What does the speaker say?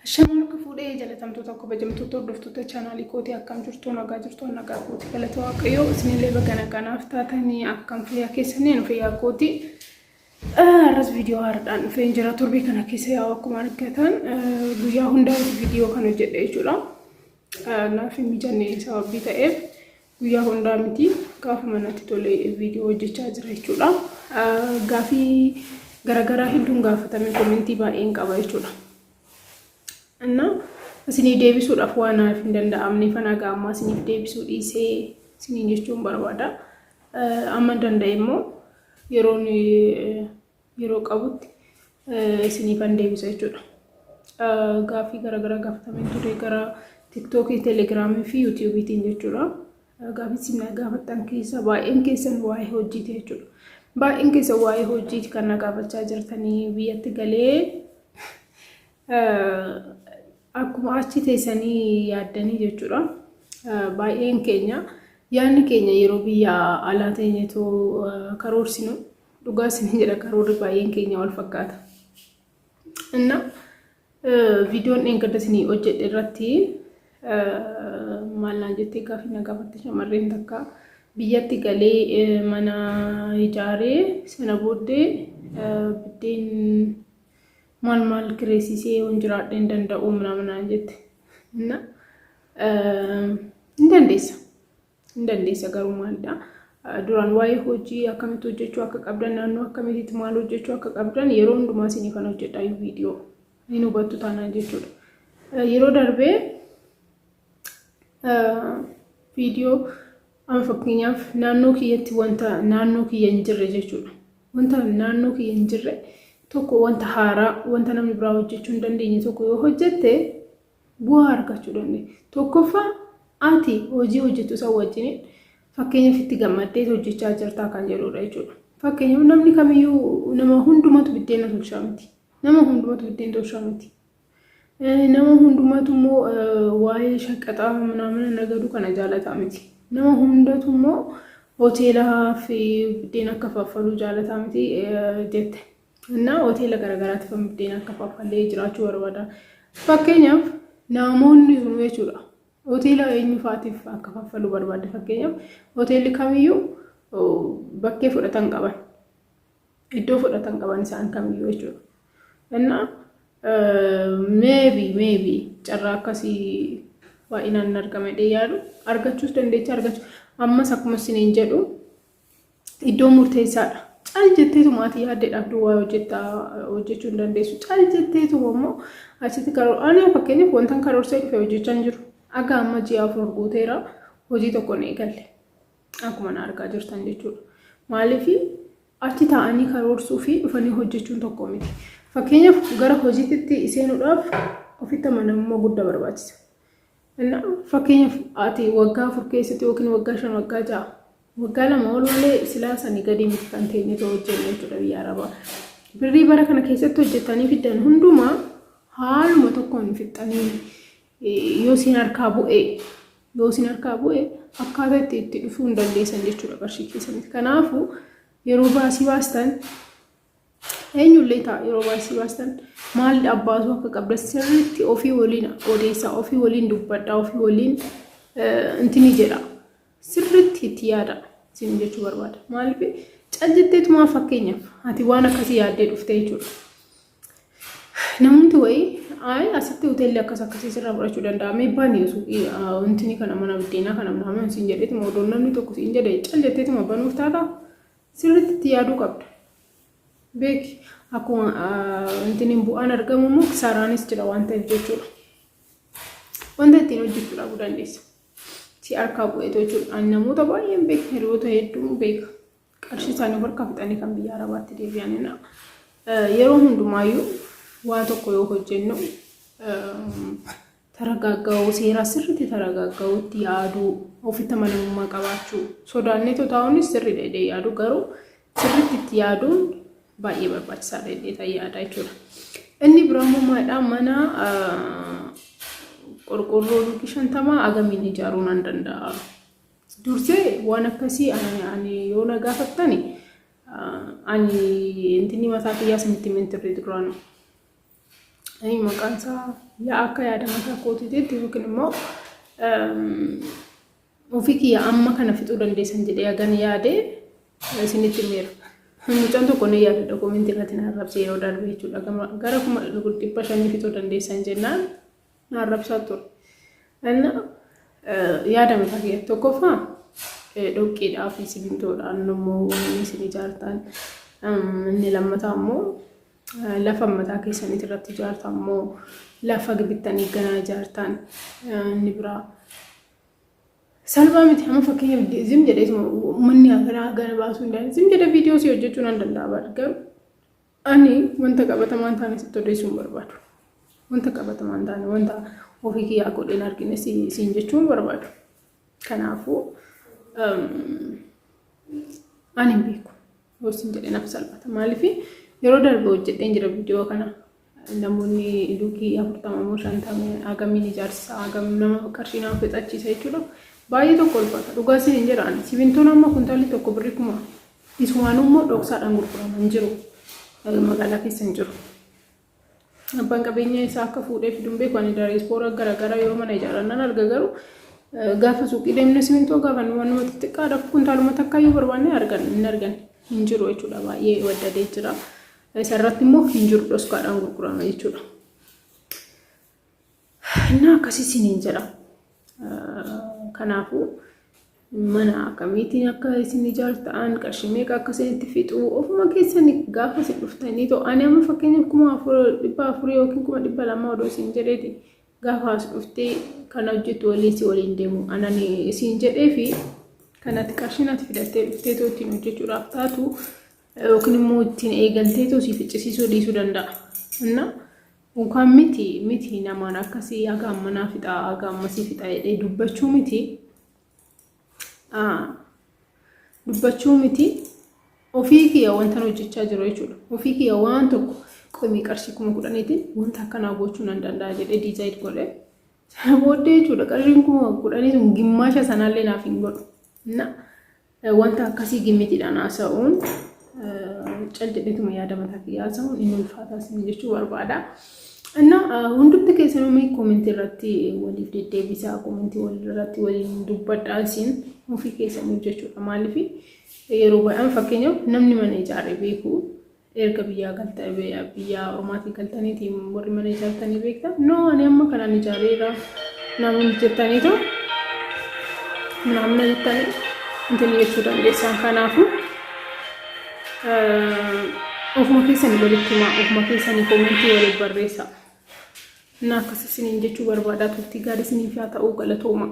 Ashama harka fuudhee jalatamtoota kabajamtoota hordoftoota chaanaalii kootii, akkam jirtu? Nagaa jirtu? Nagaa kooti, galata Waaqayyoo. Isinillee baga nagaanaaf taatanii. Akkam, fayyaa keessanii? Nu fayyaa kooti. Har'as viidiyoo haaraadhaan dhufee jira. Torbee kana keessa yaa'u akkuma argatan guyyaa hundaa viidiyoo kan hojjedhe jechuudha. Naaf hin mijanne sababii ta'eef guyyaa hundaa miti, gaafa manatti tole viidiyoo hojjechaa jira jechuudha. Gaafii garaagaraa hedduun gaafatame, komentii baay'een qaba jechuudha. Inna isinii deebisuudhaaf waan naaf hin danda'amneef ana ammaa isiniif deebisuu dhiisee isiniin jechuun barbaada. Amma danda'e immoo yeroon yeroo qabutti isiniifan deebisa jechuudha. Gaaffii garaagaraa gaafatamee ture gara Tiktookii, Telegiraamii fi Yuutuubiitiin jechuudha. Gaaffii isin gaafattan keessa baay'een keessan waa'ee hojiiti jechuudha. Baay'een keessan waa'ee hojiiti kan na gaafachaa jirtanii. Biyyatti galee akkuma achi teessanii yaaddanii jechuudha. Baay'een keenya yaadni keenya yeroo biyya alaa teenyetu karoorsinu, dhugaa isin jedha, karoorri baay'een keenya wal fakkaata. Inna viidiyoon dheengadda isinii hojjedhe irratti maal naan jettee gaaffii na gaafatte shamarreen takka? Biyyatti galee mana ijaaree, sana booddee biddeen maal maal kireessisee yoon jiraadhe hin danda'u minaamin naan jette. Inna hin dandeessa. Hin dandeessa, garuu maalidha? Duraan waa'ee hojii akkamitti hojjechuu akka qabdan, naannoo akkamitti maal hojjechuu akka qabdan yeroo hundumaa isinii kan hojjedhaa viidiyoo hin hubattu taanaan jechuudha. Yeroo darbee viidiyoo amma fakkeenyaaf naannoo kiyyatti wanta naannoo kiyya hin jirre jechuudha. Wanta naannoo kiyya hin jirre tokko, wanta haaraa, wanta namni biraa hojjechuu hin dandeenye tokko yoo hojjette bu'aa argachuu dandeenya. Tokkoffaa, ati hojii hojjettu isa wajjin fakkeenyaaf itti gammaddee hojjechaa jirtaa kan jedhudha jechuudha. Fakkeenyaaf namni kamiyyuu nama hundumatu biddeena tolchaa miti. Nama hundumatu biddeen tolchaa miti. Nama hundumatu immoo waa'ee shaqaxaa manaamina nagaduu kana jaalataa miti. Nama hundatu immoo hoteelaa fi biddeen akka faffaluu jaalataa miti jette. Innaa hoteela garaagaraatti biddeen akka faffallee jiraachuu barbaada. Fakkeenyaaf namoonni sun jechuudha. Hoteela eenyufaatiif akka faffaluu barbaade? Fakkeenyaaf hoteelli kamiyyuu bakkee fudhatan qaban. Iddoo fudhatan qaban isaan kamiyyuu jechuudha. Innaa maybe carraa akkasii baay'inaan argame yaadu argachuus dandeecha argachuu. Ammas akkuma isiniin jedhu iddoo murteessaadha. Cal jetteetuma ati yaaddee dhabduu waa hojjettaa hojjechuu hin dandeessu. Cal jetteetuma immoo achitti karoor, ani fakkeenyaaf wantan karoorsee dhufe hojjechaa hin jiru. Aga amma ji'a 4 guuteera, hojii tokko hin eegalle. Akkuma na argaa jirtan jechuudha. Maaliif? Achi taa'anii karoorsuu fi dhufanii hojjechuun tokko miti. Fakkeenyaaf gara hojiitti seenuudhaaf ofitti amanamummaa guddaa barbaachisa. Fakkeenyaaf ati waggaa 4 keessatti yookiin waggaa 5, waggaa 6, waggaa 2 ol malee silaa sanii gadi miti kan teenye hojjennu jechuudha biyya Arabaa. Birrii bara kana keessatti hojjetanii fiddan hundumaa haaluma tokkoon fixxanii yoo isin harkaa bu'e akkaataa itti dhufuu hin dandeessan jechuudha qarshii keessanitti. Kanaafuu yeroo baasii baastan, eenyullee ta'a, yeroo baasii baastan maal abbaasuu akka qabdan sirriitti ofii waliin odeessaa, ofii waliin dubbadhaa, ofii waliin intini jedha. Sirriitti itti yaada isin jechuu barbaada. Maaliif? Cal jetteetumaa fakkeenyaaf ati waan akkasii yaaddee dhufte jechuudha. Namoonni wayii ayi asitti hoteelli akkas akkasii sirraa fudhachuu danda'a. Mee bani suuqii intini kana, mana biddeenaa kana minaamin siin jedheetuma, odoo namni tokko siin jedhe cal jetteetuma banuuf taata? Sirriitti itti yaaduu qabda. Beeki, akkuma intini bu'aan argamu immoo kisaaraanis jira waan ta'eef jechuudha. Wanta ittiin hojjechuu dhabuu dandeessa. Si harkaa bu'eetu jechuudha. Ani namoota baay'een beeka, hiriyoota hedduun beeka. Qarshii isaanii harkaa fixanii kan biyya Arabaatti deebi'anidha. Yeroo hundumaayyuu waa tokko yoo hojjennu taragaaggaa'uu, seeraa sirriitti taragaaggaa'uutti yaaduu, ofitti amanamummaa qabaachuu, sodaannee taa'uunis sirriidha jedhee yaadu, garuu sirriitti itti yaaduun baay'ee barbaachisaadha jedhee yaada jechuudha. Inni biraa immoo maalidha? Mana qorqorroo lukkii 50 agamiin ijaaruu nan danda'a? Dursee waan akkasii ani yoo na gaafattani, ani intinni mataa kiyyaa isinitti himen turre duraanu. Maqaan isaa yaa akka yaada mataa kootiitti yookiin immoo ofii kiyya amma kana fixuu dandeessan jedhee hagan yaade isinitti himeera. Mucaan tokko ni yaadadha koomentii irratti na arrabse yeroo darbe jechuudha. Gara 500,000 fixuu dandeessan jennaan na arrabsaa ture. Inna yaada mataa kiyya tokkoffaa dhoqqeedhaa fi simintoodhaan immoo wanni isin ijaartan. Inni lammataa immoo lafa mataa keessaniit irratti ijaartan immoo lafa bittanii ganaa ijaartan inni biraa. Salphaa miti amma fakkeenyaaf zim jedhee manni hagana hagana baasuu hin danda'u. Zim jedhee viidiyoo si hojjechuu nan danda'a bara garuu ani wanta qabatamaa hin taane sitti odeessuu hin barbaadu. Wanta qabatamaa hin taane wanta ofii kiyyaa godheen argine siin jechuu hin barbaadu. Kanaafuu ani hin beeku. Yoo siin jedhee naaf salphata. Maaliif yeroo darbe hojjedheen jira viidiyoo kana. Namoonni luukii 40 moo 50 hagamiin ijaarsa hagam nama qarshii nama fixachiisa jechuudha. Baay'ee tokko ulfaata. Dhugaa siin hin jedhaan. Simintoon amma kuntaalli tokko birrii 1000. Isumaan immoo dhoksaadhaan gurgurama hin jiru. Magaalaa keessa hin jiru. Abbaan qabeenyaa isaa akka fuudhee fiduun beeku ani daayiispoora garaagaraa yoo mana ijaaran nan arga garuu gaafa suuqii deemne simintoo gaafa wanuma xixiqqaadhaaf kuntaaluma takka iyyuu barbaanne argan hin argan hin jiru jechuudha baay'ee waddadee jira. Isa irratti immoo hin jiru dhoskaadhaan gurgurama jechuudha. Innaa akkasii isiniin jedha. Kanaafuu mana akkamiitiin akka isin ijaartan qarshii meeqa akka isinitti fixu ofuma keessan gaafa isin dhuftanii ta'u ani amma fakkeenyaaf 4,400 yookiin 200,000 odoo isin jedheeti gaafa as dhuftee kana hojjettu waliin si waliin deemu anani isin jedhee fi kanatti qarshiin ati fidattee dhuftee too ittiin hojjechuudhaaf taatu yookiin immoo ittiin eegaltee too si ficcisiisuu dhiisuu danda'a. Inna yookaan miti miti namaan akkasii haga ammanaa fixaa haga ammasii fixaa jedhee dubbachuu miti. Dubbachuu miti ofii kiyya wantan hojjechaa jiru jechuudha. Ofii kiyya waan tokko qomii qarshii 10,000tiin wanta akkanaa gochuu nan danda'a jedhee diizaayid godhee sana booddee jechuudha qarshiin 10,000 sun gimmaasha sanaallee naaf hin godhu. Na wanta akkasii gimmitiidhaan haasa'uun cal jedheetuma yaada mataa kiyya haasa'uun inni ulfaataa isin jechuu barbaada. Inna hundumti keessanuu mee koomentii irratti waliif deddeebisaa koomentii walirratti waliin dubbadhaa isin ofii keessanii jechuudha. Maaliif yeroo baay'ee fakkeenyaaf namni mana ijaaree beeku erga biyyaa galta biyya ormaatii galtaniiti warri mana ijaartanii beektan no ani amma kanaan ijaareera namoonni jettaniitu namni jettanii intin jechuu dandeessan kanaafuu ofuma keessanii walitti himaa ofuma keessanii koomentii waliif barreessaa. Inni akkas isiniin jechuu barbaadaa turtii gaarii isiniif haa ta'uu galatooma.